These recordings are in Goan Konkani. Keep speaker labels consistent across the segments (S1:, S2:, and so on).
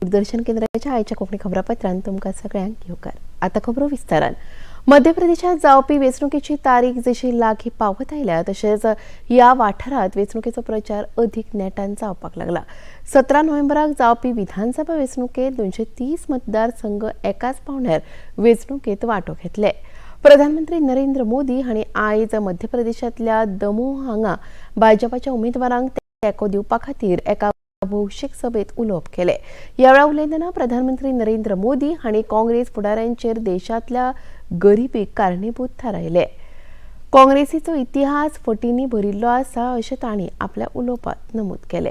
S1: दूरदर्शन केंद्राच्या आयच्या कोंकणी खबरापत्रांत तुमकां सगळ्यांक येवकार. आतां खबरो विस्तारान. मध्य प्रदेशात जावपी वेंचणुकेची तारीख जशी लागीं पावत आयल्या तशेंच ह्या वाठारांत वेंचणुकेचो प्रचार अदीक नेटान जावपाक लागला. 17 नोव्हेंबराक जावपी विधानसभा वेंचणुकेंत 230 मतदारसंघ एकाच पावंड्यार वेंचणुकेंत वांटो घेतले. प्रधानमंत्री नरेंद्र मोदी हांणी आयज मध्य प्रदेशांतल्या दमोह हांगा भाजपाच्या उमेदवारांक तेंको दिवपा खातीर एका भौशीक सभेत उलोवप केलें. ह्या वेळार उलयतना प्रधानमंत्री नरेंद्र मोदी हांणी काँग्रेस फुडाऱ्यांचेर देशांतल्या गरिबीक कारणीभूत थारायले. काँग्रेसीचो इतिहास फटींनी भरिल्लो आसा अशें तांणी आपल्या उलोवपांत नमूद केलें.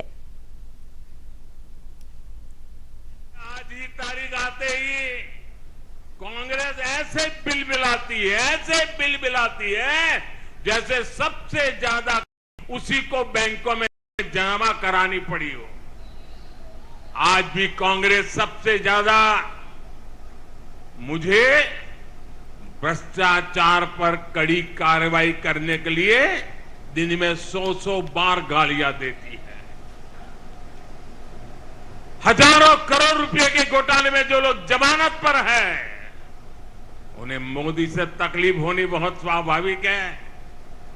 S2: आज ही तारीख आते ही कांग्रेस ऐसे बिलबिलाती है, ऐसे बिलबिलाती है, जैसे सबसे ज्यादा उसी को बैंकों में जमा करानी पड़ी हो। आज भी कांग्रेस सबसे ज्यादा मुझे भ्रष्टाचार पर कड़ी कार्रवाई करने के लिए दिन में 100-100 बार गालियां देती है। हजारों करोड़ रुपए के घोटाले में जो लोग जमानत पर हैं, उन्हें मोदी से तकलीफ होनी बहुत स्वाभाविक है।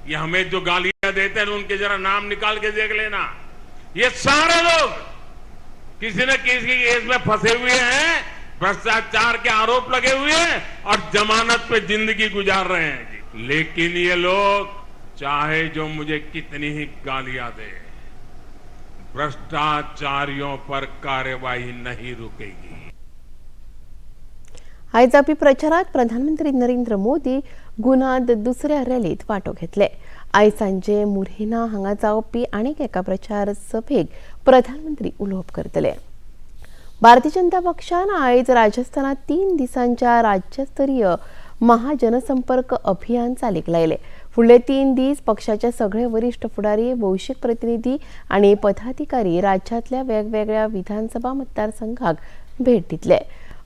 S2: ये हमें जो गालियां देते हैं, उनके जरा नाम निकाल के देख लेना। ये सारे लोग किसी न किसी केस में फंसे हुए हैं, भ्रष्टाचार के आरोप लगे हुए हैं और जमानत पे जिंदगी गुजार रहे हैं जी। लेकिन ये लोग चाहे जो मुझे कितनी ही गालियां दे, भ्रष्टाचारियों पर कार्रवाई नहीं रुकेगी।
S1: आयज जावपी प्रचारात प्रधानमंत्री नरेंद्र मोदी गुनाद दुसऱ्या रॅलीत वांटो घेतले. आयज सांजे मुरेना हांगा जावपी आनीक एका प्रचार सभेक प्रधानमंत्री उलोवप करतले. भारतीय जनता पक्षान आयज राजस्थानात 3 दिसांच्या राज्यस्तरीय महाजनसंपर्क अभियान चालीक लायले. फुडले 3 दीस पक्षाचे सगळे वरिष्ठ फुडारी, भौशीक प्रतिनिधी आनी पदाधिकारी राज्यांतल्या वेगवेगळ्या विधानसभा मतदारसंघाक भेट दितले.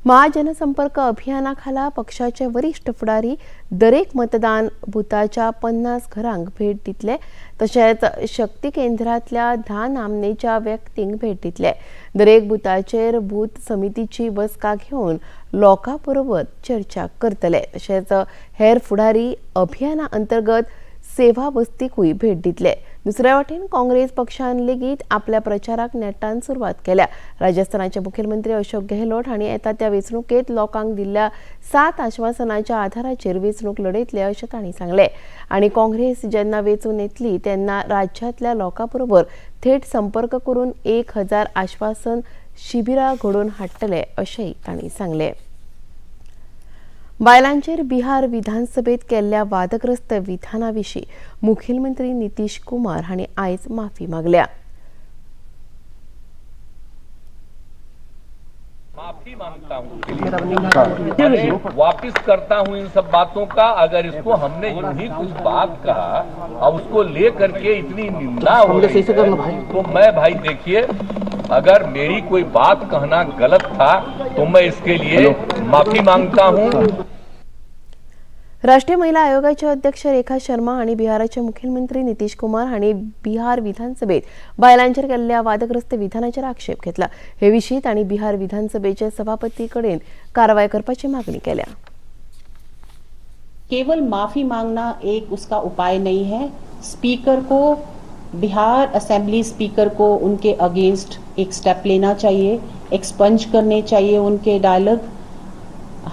S1: महाजनसंपर्क अभियाना खाला पक्षाचे वरिष्ठ फुडारी दरेक मतदान बुथाच्या 50 घरांक भेट दितले, तशेंच शक्ती केंद्रांतल्या 10 नामनेच्या व्यक्तींक भेट दितले. दरेक बुथाचेर बूथ समितीची बसका घेवन लोकां बरोबर चर्चा करतले. तशेंच हेर फुडारी अभियाना अंतर्गत सेवा वस्तीकूय भेट दितले. दुसऱ्या वटेन काँग्रेस पक्षान लेगीत आपल्या प्रचाराक नेटान सुरवात केल्या. राजस्थानाचे मुखेलमंत्री अशोक गेहलोत हांणी येता त्या वेंचणुकेत लोकांक दिल्ल्या 7 आश्वासनाच्या आधाराचेर वेंचणूक लढयतले अशें तांणी सांगलें आनी काँग्रेस जेन्ना वेंचून येतली तेन्ना राज्यांतल्या लोकां बरोबर थेट संपर्क करून 1000 आश्वासन शिबिरां घडोवन हाडटले अशेंय तांणी सांगलें. बायलांचेर बिहार विधानसभेत केल्ल्या वादग्रस्त विधाना विशीं मुखेलमंत्री नितीश कुमार हांणी आयज माफी मागल्या.
S3: माफी मांगता हूँ, वापिस करता हूँ इन सब बातों का। अगर इसको हमने यूं ही कुछ बात कहा और उसको ले करके इतनी निंदा हो रही है, तो मैं भाई देखिए, अगर मेरी कोई बात कहना गलत था तो मैं इसके लिए माफी मांगता हूँ।
S1: राष्ट्रीय महिला आयोगाचे अध्यक्ष रेखा शर्मा आनी बिहाराचे मुखेलमंत्री नितीश कुमार हांणी बिहार विधानसभेत बायलांचेर केल्ल्या वादग्रस्त विधानाचेर आक्षेप घेतला. हे विशीं तांणी बिहार विधानसभेचे सभापती कडेन कारवाय करपाची मागणी केल्या.
S4: केवल माफी मांगना एक उसका उपाय नहीं है। स्पीकर को, बिहार असेंबली स्पीकर को उनके अगेंस्ट एक स्टेप लेना चाहिए, एक्सपंज करने चाहिए उनके डायलॉग।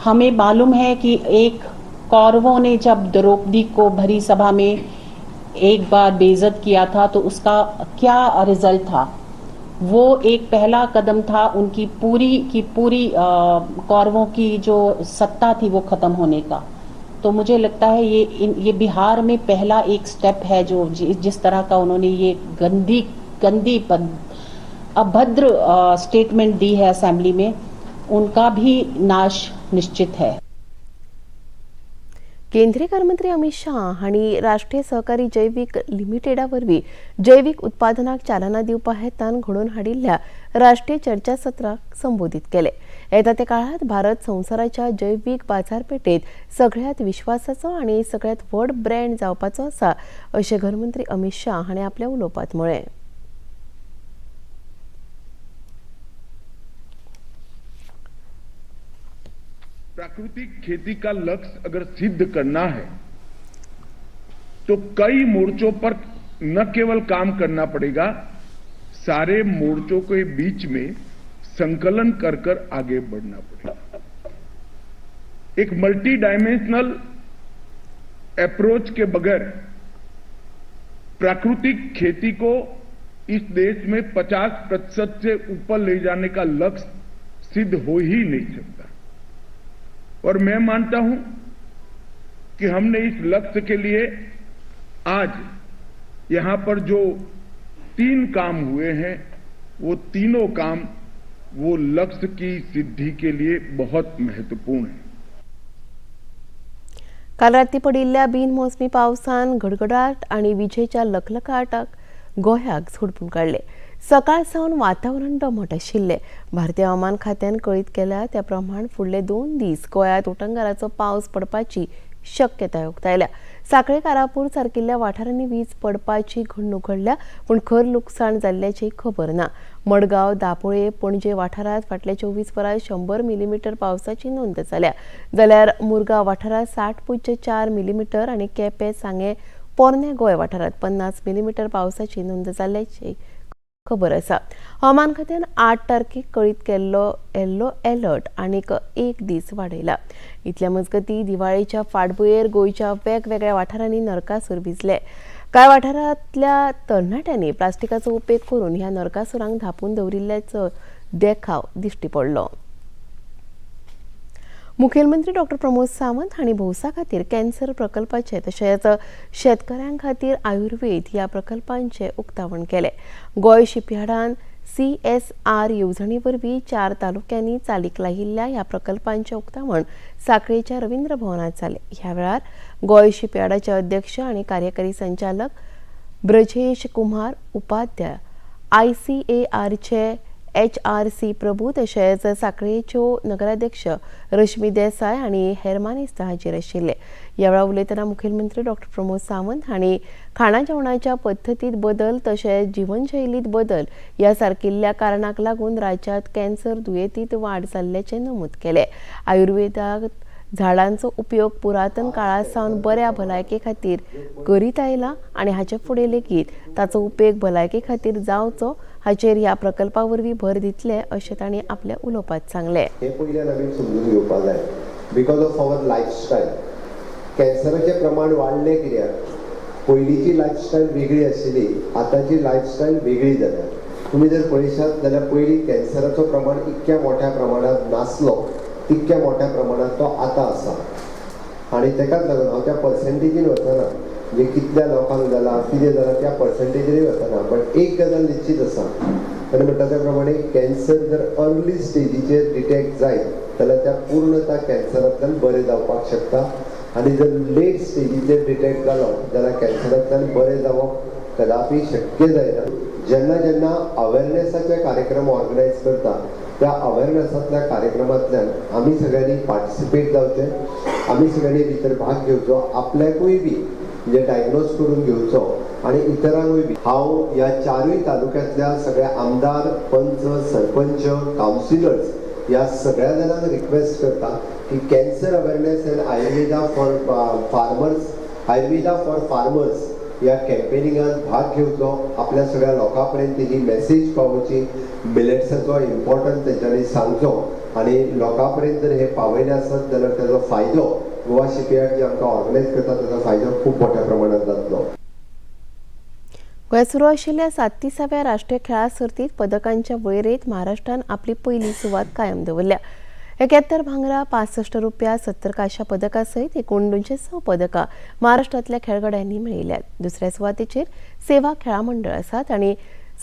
S4: हमें मालूम है कि एक कौरवों ने जब द्रौपदी को भरी सभा में एक बार बेइज्जत किया था तो उसका क्या रिजल्ट था। वो एक पहला कदम था उनकी पूरी की पूरी कौरवों की जो सत्ता थी वो खत्म होने का। तो मुझे लगता है ये बिहार में पहला एक स्टेप है जो जिस तरह का उन्होंने ये गंदी गंदी अभद्र स्टेटमेंट दी है असेंबली में, उनका भी नाश निश्चित है।
S1: केंद्रीय घरमंत्री अमित शाह हांणी राष्ट्रीय सहकारी जैवीक लिमिटेडा वरवीं जैवीक उत्पादनाक चालना दिवपा हेतान घडोवन हाडिल्ल्या राष्ट्रीय चर्चासत्राक संबोधीत केले. येता त्या काळात भारत संवसाराच्या जैवीक बाजारपेठेत सगळ्यात विश्वासाचो आनी सगळ्यात व्हड ब्रँड जावपाचो आसा अशें घरमंत्री अमित शाह हांणी आपल्या उलोवपांत म्हळें.
S5: प्राकृतिक खेती का लक्ष्य अगर सिद्ध करना है तो कई मोर्चों पर न केवल काम करना पड़ेगा, सारे मोर्चों के बीच में संकलन कर कर आगे बढ़ना पड़ेगा। एक मल्टी डायमेंशनल अप्रोच के बगैर प्राकृतिक खेती को इस देश में 50% से ऊपर ले जाने का लक्ष्य सिद्ध हो ही नहीं सकता। और मैं मानता हूं कि हमने इस लक्ष्य के लिए आज यहां पर जो 3 काम हुए हैं, वो तीनों काम वो लक्ष्य की सिद्धि के लिए बहुत महत्वपूर्ण है।
S1: काल राती पडिल्ल्या बिनमोसमी पावसान गडगडाट आनी विजेच्या लखलखाटाक गोंयाक झोडपून काडले। सकाळ सावन वातावरण दमट आशिल्लें। भारतीय हवामान खात्यान कळीत केल्या त्या प्रमाण फुडले 2 दीस गोंयांत उटंगाराचो पावस पडपाची शक्यताय उक्तायल्या। सांखळे कारापूर सारकिल्ल्या वाठारांनी वीज पडपाची घडणूक घडल्या, पूण खर लुकसाण जाल्ल्याची खबर ना। मडगांव, दापोळे, पणजे वाठारांत फाटल्या 24 वरां 100 मिलीमीटर पावसाची नोंद जाल्या, जाल्यार मुरगांव वाठारांत 60.4 मिलीमीटर आनी केपें, सांगें, पोरणे गोंय वाठारांत 50 मिलीमीटर पावसाची नोंद जाल्ल्याची खबर आसा। हवामान खात्यान 8 तारखेक कळीत केल्लो येल्लो अलर्ट आनीक 1 दीस वाडयला। इतल्या मजगती दिवाळेच्या फाटभुंयेर गोंयच्या वेगवेगळ्या वाठारांनी नरकासूर भिजले। कांय वाठारांतल्या तरणाट्यांनी प्लास्टिकाचो उपेग करून ह्या नरकासुरांक धांपून दवरिल्ल्याचो देखाव दिश्टी पडलो। मुखेलमंत्री डॉक्टर प्रमोद सावंत हांणी भौसा खातीर कॅन्सर प्रकल्पाचे तशेंच शेतकारां खातीर आयुर्वेद ह्या प्रकल्पांचे उक्तावण केलें। गोंय शिपयार्डान CSR येवजणे वरवीं 4 तालुक्यांनी चालीक लायिल्ल्या ह्या प्रकल्पांचें उक्तावण सांखळेच्या रवींद्र भवनांत जालें। ह्या वेळार गोंय शिपयार्डाचे अध्यक्ष आनी कार्यकारी संचालक ब्रजेश कुमार उपाध्याय, ICARचे HRC प्रभू तशेंच सांखळेच्यो नगराध्यक्ष रश्मी देसाय आनी हेर मानेस्त हाजीर आशिल्ले। ह्या वेळार उलयतना मुखेलमंत्री डॉक्टर प्रमोद सावंत हांणी खाणा जेवणाच्या पद्दतींत बदल तशेंच जिवनशैलींत बदल ह्या सारकिल्ल्या कारणाक लागून राज्यांत कॅन्सर दुयेंतींत वाड जाल्ल्याचें नमूद केलें। आयुर्वेदाक झाडांचो उपयोग पुरातन काळा सावन बऱ्या भलायके खातीर करीत आयला आनी हाचे फुडें लेगीत ताचो उपेग भलायके खातीर जावचो हाचेर ह्या प्रकल्पा वरवीं भर दितले अशें तांणी आपल्या उलोवपांत सांगलें।
S6: हे पयल्यान आमी समजून घेवपाक जाय। Because of our lifestyle कॅन्सराचें प्रमाण वाडलें कित्याक? पयलींची लायफस्टायल वेगळी आशिल्ली, आतांची लायफस्टायल वेगळी जाल्या। तुमी जर पळयशात जाल्यार पयलीं कॅन्सराचो प्रमाण इतक्या मोठ्या प्रमाणांत नासलो तितक्या मोठ्या प्रमाणांत तो आतां आसा। आनी तेकाच लागून हांव त्या पर्संटेजीन वचना, म्हणजे कितल्या लोकांक जाला कितें जाला त्या पर्संटेजीनूय वचना, बट एक गजाल निश्चीत आसा आनी म्हणटा त्या प्रमाणे कॅन्सर जर अर्ली स्टेजीचेर डिटेक्ट जायत जाल्यार त्या पूर्णता कॅन्सरांतल्यान बरें जावपाक शकता आनी जर लेट स्टेजीचेर डिटेक्ट जालो जाल्यार कॅन्सरांतल्यान बरें जावप कदापी शक्य जायना। जेन्ना जेन्ना अवेरनेसाचे कार्यक्रम ऑर्गनायज करता त्या अवेरनेसांतल्या कार्यक्रमांतल्यान आमी सगळ्यांनी पार्टिसिपेट जावचें, आमी सगळ्यांनी भितर भाग घेवचो, आपल्याकूय बी म्हणजे डायग्नोज करून घेवचो आनी इतरांकूय बी। हांव ह्या 4 तालुक्यांतल्या सगळ्या आमदार, पंच, सरपंच, कावन्सिलर्स ह्या सगळ्या जाणांक रिक्वेस्ट करता की cancer awareness and Ayurveda for farmers, Ayurveda for farmers ह्या कॅम्पेनिंगान भाग घेवचो, आपल्या सगळ्या लोकां पर्यंत ही मॅसेज पावोवची, मिलेट्साचो इम्पॉर्टन्स तेंच्यांनी सांगचो आनी लोकां पर्यंत जर हे पावयलें आसत जाल्यार तेजो फायदो गोवा शिपयार्ड जे आमकां ऑर्गनायज करता तेजो फायदो खूब मोठ्या प्रमाणात जातलो।
S1: गोंयांत सुरू आशिल्ल्या 37व्या राष्ट्रीय खेळां सर्तींत पदकांच्या वळेरेंत महाराष्ट्रान आपली पयली सुवात कायम दवरल्या। 71 भांगरा, 65 रुपया, 70 कांश्या पदकां सयत एकूण 206 पदकां महाराष्ट्रांतल्या खेळगड्यांनी मेळयल्यात। दुसऱ्या सुवातेचेर सेवा खेळां मंडळ आसात आनी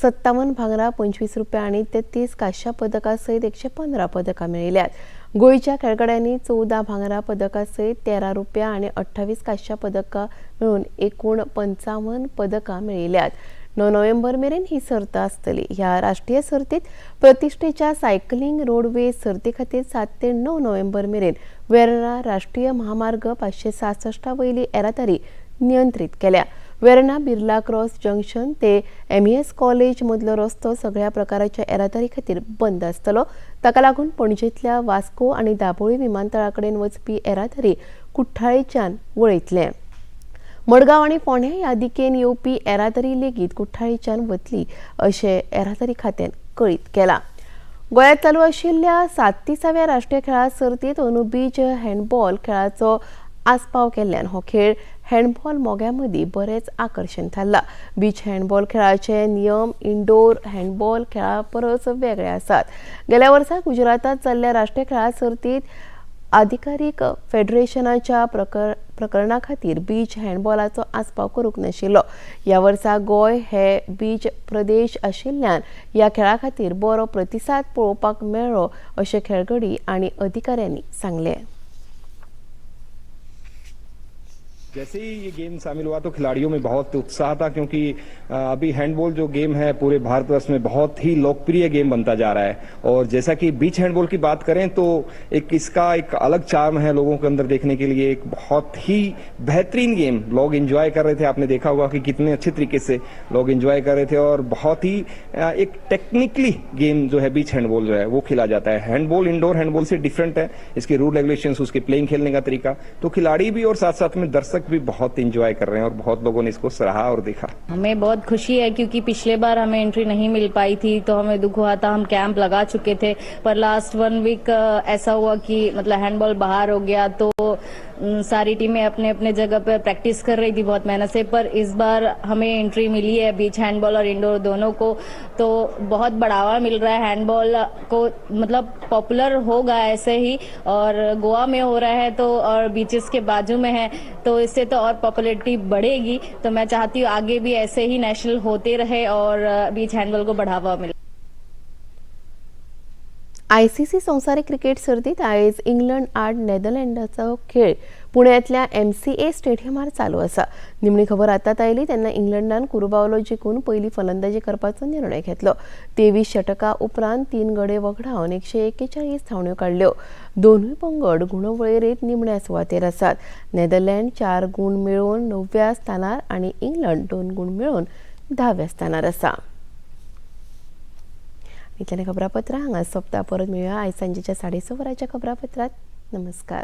S1: 57 भांगरा, 25 रुपया आनी 33 कांश्या पदकां सयत 115 पदकां मेळयल्यात। गोंयच्या खेळगड्यांनी 14 भांगरा पदकां सयत 13 रुपया आनी 28 कांश्या पदकां मेळून एकूण 55 पदकां मेळयल्यात। 9 नोव्हेंबर मेरेन ही सर्त आसतली। ह्या राष्ट्रीय सर्तीत प्रतिष्ठेच्या सायकलिंग रोडवे सर्ती खातीर 7 ते 9 नोव्हेंबर मेरेन वेर्णा राष्ट्रीय महामार्ग 566 वयली येरादारी नियंत्रीत केल्या। वेर्णा बिर्ला क्रॉस जंक्शन ते एमईएस कॉलेज मदलो रस्तो सगळ्या प्रकाराच्या येरादारी खातीर बंद आसतलो. ताका लागून पणजेंतल्या वास्को आनी दाबोळी विमानतळा कडेन वचपी येरादारी कुठ्ठाळेच्यान वळयतले. मडगांव आनी फोंडें ह्या दिकेन येवपी येरादारी लेगीत कुठ्ठाळेच्यान वतली अशें येरादारी खात्यान कळीत केलां. गोंयांत चालू आशिल्ल्या 37व्या राष्ट्रीय खेळां सर्तींत अंदू बीच हँडबॉल खेळाचो आस्पाव केल्ल्यान हो खेळ हँडबॉल मोग्यां मदीं बरेंच आकर्शण थारला. बीच हँडबॉल खेळाचे नियम इंडोर हँडबॉल खेळा परस वेगळे आसात. गेल्या वर्सा गुजरातांत जाल्ल्या राष्ट्रीय खेळां सर्तींत अधिकारीक फेडरेशनाच्या प्रकरणा खातीर बीच हँडबॉलाचो आस्पाव करूंक नाशिल्लो. ह्या वर्सा गोंय हे बीच प्रदेश आशिल्ल्यान ह्या खेळा खातीर बरो प्रतिसाद पळोवपाक मेळ्ळो अशें खेळगडी आनी अधिकाऱ्यांनी सांगलें.
S7: जैसे ही ये गेम शामिल हुआ तो खिलाड़ियों में बहुत उत्साह था, क्योंकि अभी हैंडबॉल जो गेम है पूरे भारतवर्ष में बहुत ही लोकप्रिय गेम बनता जा रहा है। और जैसा कि बीच हैंडबॉल की बात करें तो एक इसका एक अलग चार्म है लोगों के अंदर देखने के लिए। एक बहुत ही बेहतरीन गेम लोग एंजॉय कर रहे थे। आपने देखा होगा कि कितने अच्छे तरीके से लोग एंजॉय कर रहे थे और बहुत ही एक टेक्निकली गेम जो है बीच हैंडबॉल जो है वो खेला जाता है। हैंडबॉल इंडोर हैंडबॉल से डिफरेंट है, इसके रूल रेगुलेशन, उसके प्लेइंग खेलने का तरीका, तो खिलाड़ी भी और साथ साथ में दर्शक भी बहुत इंजॉय कर रहे हैं और बहुत लोगों ने इसको सराहा और देखा।
S8: हमें बहुत खुशी है क्योंकि पिछले बार हमें एंट्री नहीं मिल पाई थी तो हमें दुख हुआ था। हम कैंप लगा चुके थे पर लास्ट 1 वीक ऐसा हुआ कि मतलब हैंडबॉल बाहर हो गया, तो सारी टीमें अपने अपने जगह पर प्रैक्टिस कर रही थी बहुत मेहनत से, पर इस बार हमें एंट्री मिली है बीच हैंडबॉल और इंडोर दोनों को, तो बहुत बढ़ावा मिल रहा है हैंडबॉल को, मतलब पॉपुलर होगा ऐसे ही। और गोवा में हो रहा है तो और बीचेस के बाजू में है तो इससे तो और पॉपुलैरिटी बढ़ेगी। तो मैं चाहती हूँ आगे भी ऐसे ही नेशनल होते रहे और बीच हैंडबॉल को बढ़ावा मिले।
S1: आयसीसी संवसारीक क्रिकेट सर्तीत आयज इंग्लंड आड नेदरलँडाचो खेळ पुण्यांतल्या एमसीए स्टेडियमार चालू आसा. निमणी खबर आतांच आयली तेन्ना इंग्लंडान कुरुबावलो जिखून पयली फलंदाजी करपाचो निर्णय घेतलो. 23 षटकां उपरांत 3 गडे वगडावन 141 धांवड्यो काडल्यो. दोनूय पंगड गुणवळेरेंत निमण्या सुवातेर आसात. नेदरलँड 4 गूण मेळोवन 9व्या स्थानार आनी इंग्लंड 2 गूण मेळोवन 10व्या स्थानार आसा. इतल्यान खबरापत्रां हांगा सोंपता. परत मेळुया आयज सांजेच्या 6:30 वरांच्या खबरापत्रांत. नमस्कार.